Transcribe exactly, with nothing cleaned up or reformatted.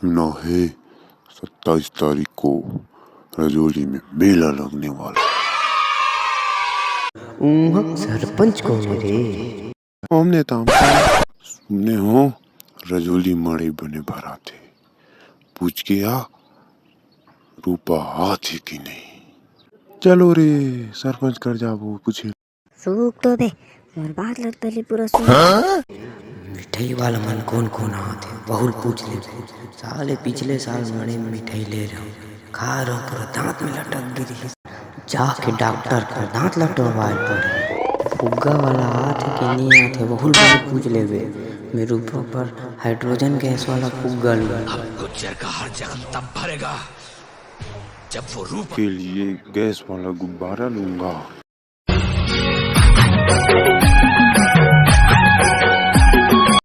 ना है, सत्ताईस तारीख को रजौली में मेला लगने वाला। उहाँ सरपंच कौन है रे? हमने तो सुने हो, रजौली मड़ई बने भराथे, पूछ के आ, रूपा आथे कि नहीं। चलो रे, सरपंच कर जाबो पूछे। सुख तो बे, मोर बात ल तो ले पूरा सुन। मिठाई वाला मन कौन कौन आथे, वहू ल पूछ ले। साले पिछले साल मड़ई में मिठाई ले रहे, खा रहे, पूरा दांत में लटक गे रहिस। जाके डॉक्टर कर दांत ल टोरवाए पड़े। फुग्गा वाला आथे कि नहीं आथे, वहू ल पूछ लेबे। मैं रूपा बर हाइड्रोजन गैस वाला फुग्गा लूँ। गुज्जर का हर जख्म तब भरेगा जब वो रूप के लिए गैस वाला गुब्बारा लूंगा।